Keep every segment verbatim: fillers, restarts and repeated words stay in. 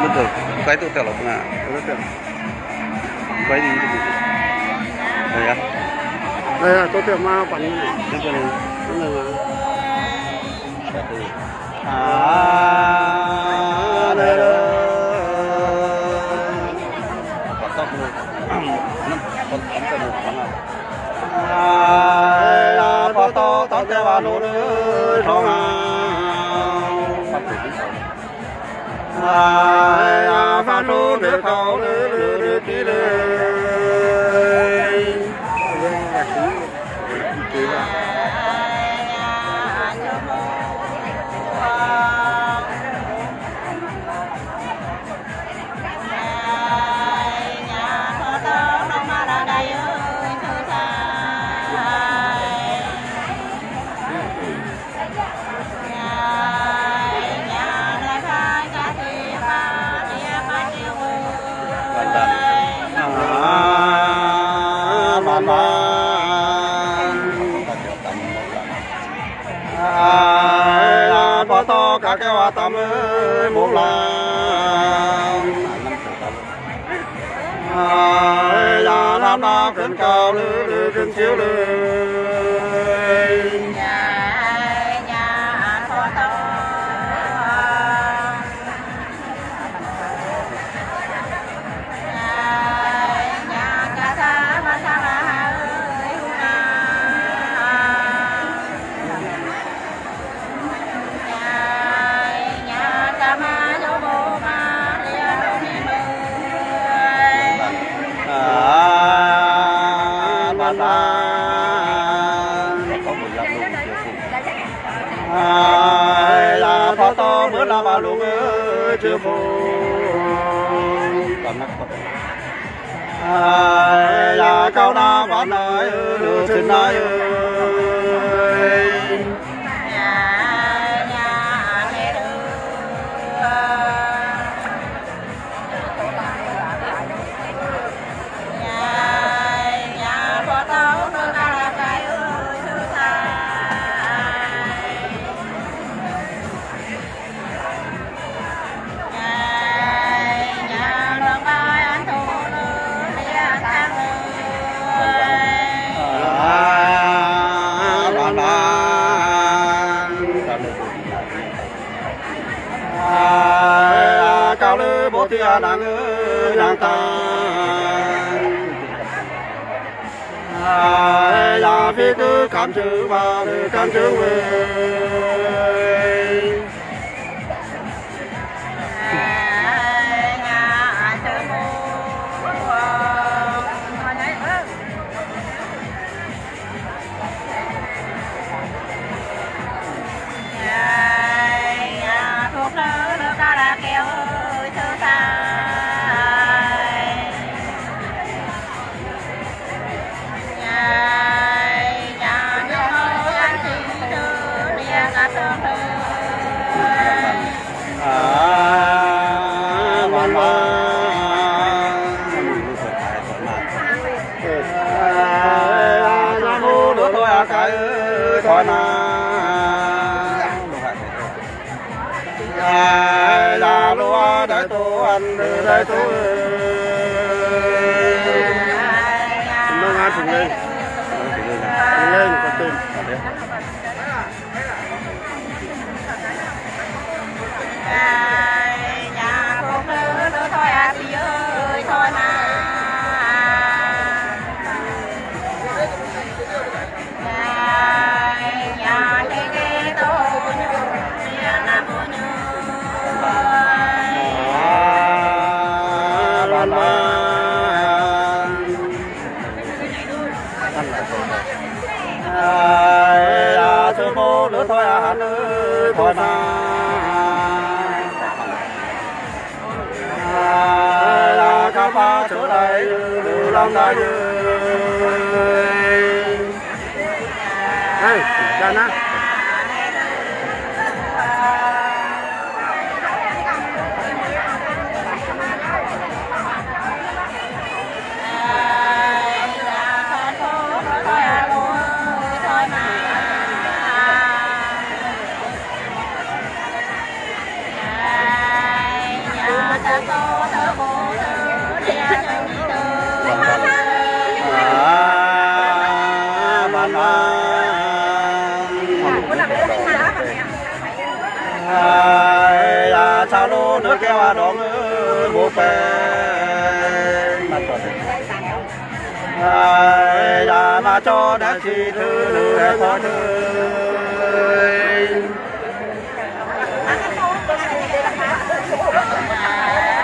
Mut tø, kai tø teo lo puna. Kai di di. Aya. Aya, tø teo ma pan. Tø pan. Tø ma. Satu. Ah, da, da. Patok lu. Nam, patok lu, patok lu. Ai, a, patok, tong te wa lu lu, tong a. Ai, a, pa lu lu, kau lu lu, lu ki lu. Ai, a, patok ka ke wa tam, ơ, mung la. Ai, a, nam nam kuen kau lu lu, kuen chiu lu. Ai, a, patok mơ na ba lu mơ chiu fu. Ai, a, kau na ba na yu, lu chin na yu. Ai, a, kau lu bo ti a nang, ơ, nang ta. Ai, a, phi kơ kam chư wa, kơ kam chư we. Ai, ya, lu a, dai tu an, dai tu. Nông an sung lên. Sung lên, có tên. Ê, ra na.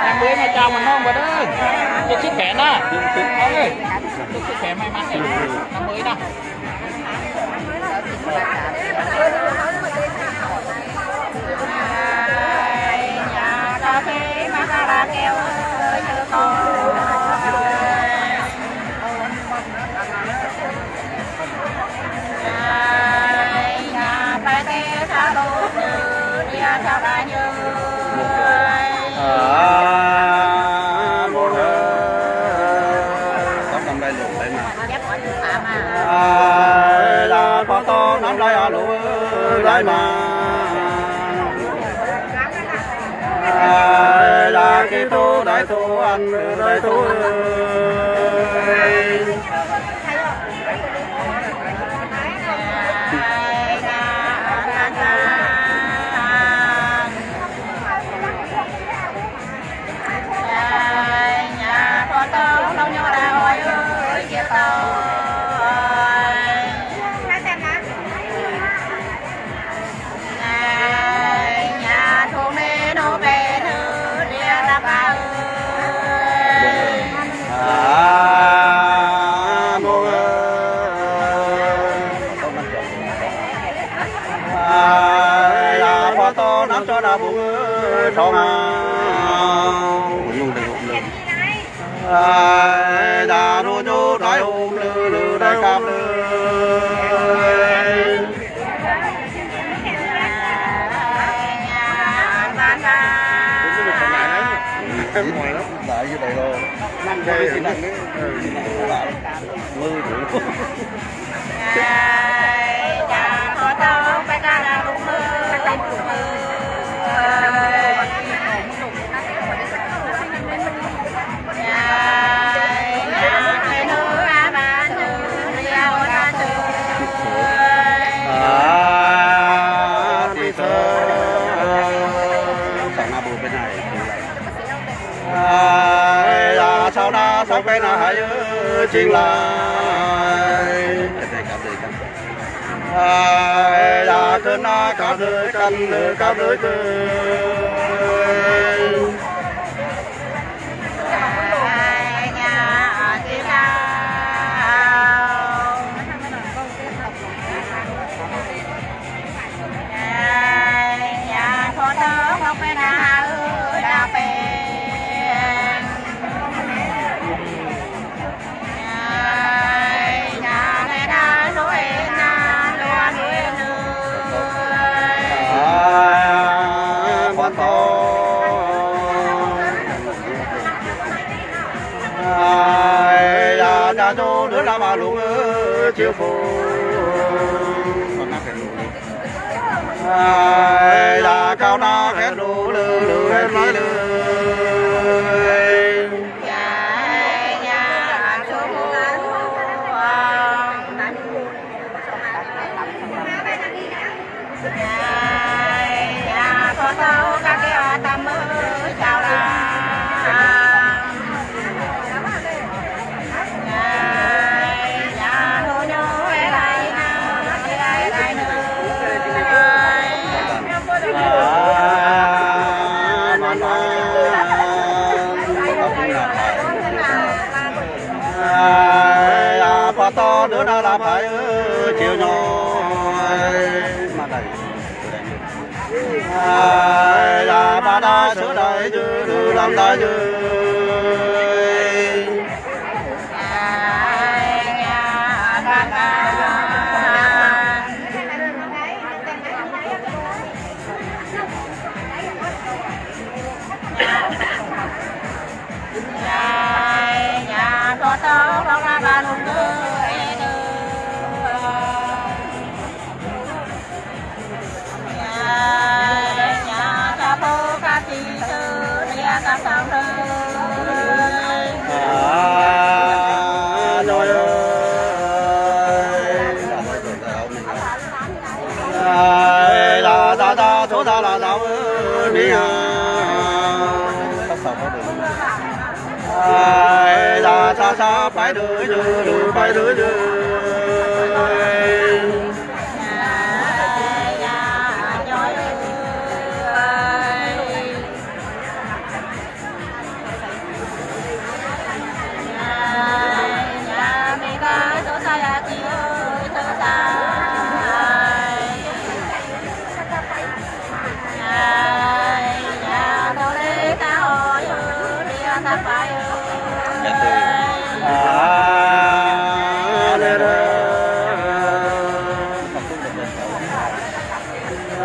Năm mươi mà chào mình không, bữa đó. Cho chiếc thẻ đó. Ê, cho chiếc thẻ may mắn này. Năm mươi đó.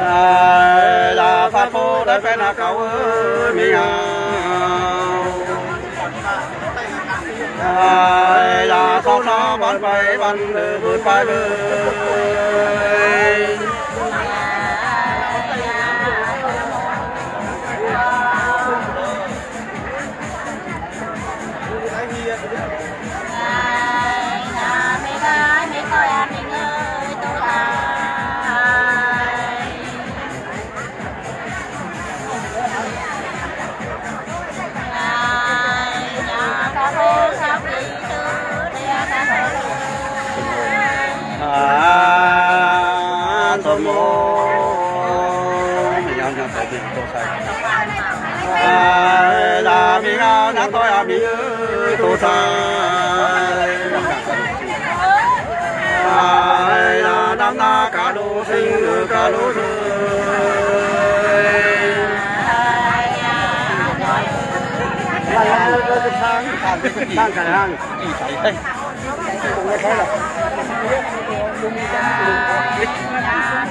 Ai, ya Phật Pô Đại Bi Na Kau ơi, mi ngao. Ai, ya song sa ban pai ban lơ bưt pai bưt.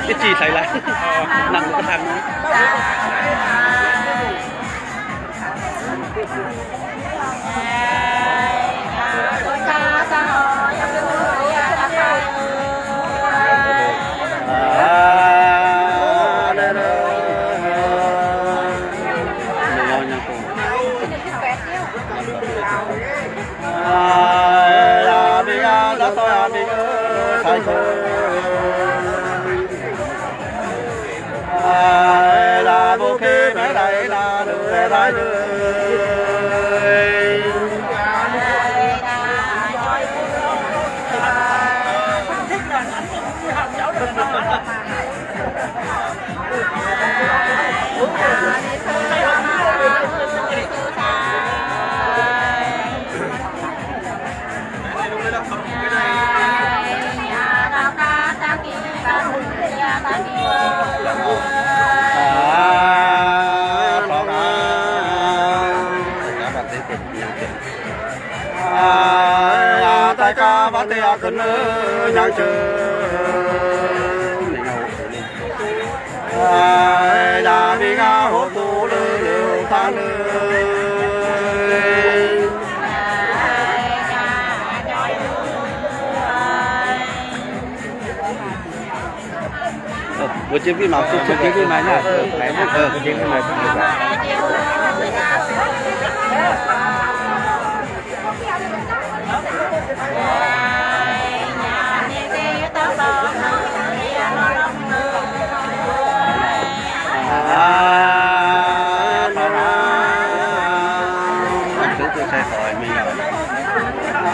Cái chi thầy là nặng cái thằng. Ai, ai, tai ka ba te a kun nyang chu. Ai, ya mi ga ho tu le le ta le. Ờ, vừa chia phim mà, chia phim mà nha. Ờ, chia phim mà.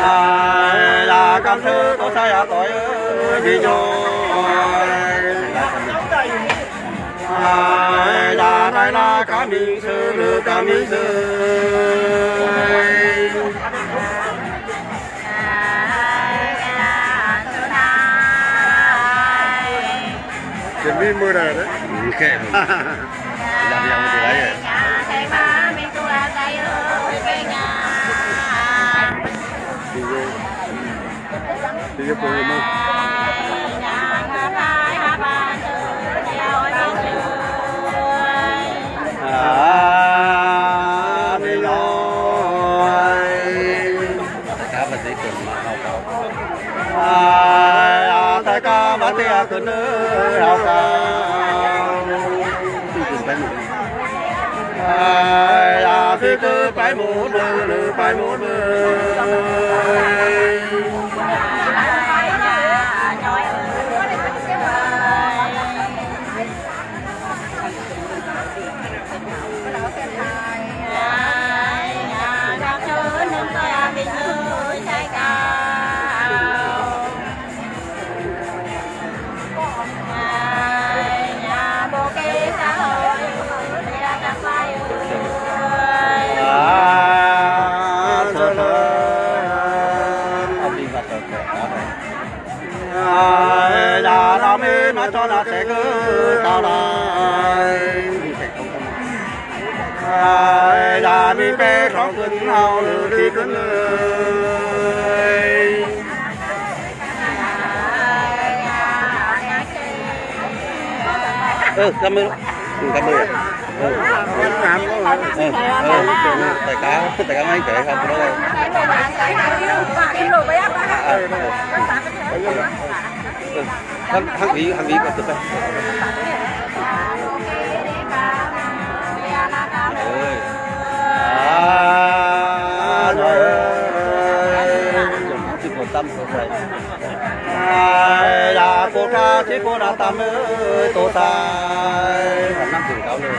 Ai, ya, kam sư cô sa ya tôi ơi, vì nhau. Ai, ya, đây là cả mình sư, lửa cả mình sư. Chuẩn bị mưa rồi đấy. Ok. Làm gì không thì đấy. Đi vô. Đi vô cùng mưa. À, đi rồi. Cá và dĩ tưởng mà học. Ai, ai, tai ka ba te a kun hao ka. Ai, ai, phi kơ pai mu le le, pai mu le. Nă sẻ kơ kao lai. Ai, ya mi pe trong kưn hao lư ti kưn lư. Ơ, cảm ơn. Ơ, cảm ơn. Ơ. Ơ, ơ, đại ca, đại ca mấy cái không có đâu. À, à, à. Ơ. Hăng, hăng ý, hăng ý có thực không? Ơi. À, rồi. Chỉ có tâm của thầy. Ai, ya, cô ta, chỉ cô là tâm ơi, tô sai. Năm thử cáo nữa.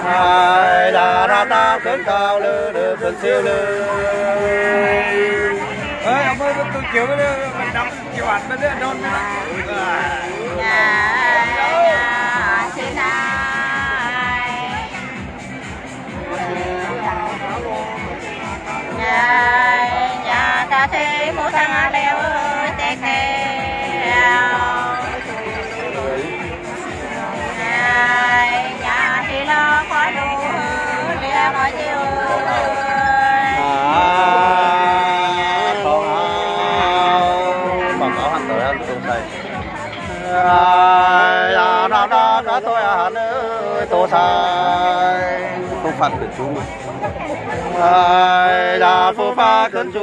Ai, ya, ra ta, khấn cao lư, lư, khấn siêu lư. Ơi, ông ơi, tôi chịu cái, cái đóng Chịu ăn bên đây đón bên đây. Nhà, nhà, xin ai. Nhà, nhà, ta thế mô thăng a leo ơi, tê tê. Nhà, nhà, thì lo khó đủ, lìa có chịu. À, không, không. Quảng cáo hàng tới ăn tôm xay. Ai, ya, na, na, na, tôi ăn ơi, tô sai. Không phạt được chúng. Ai, ya, phúc phạt khấn chúng.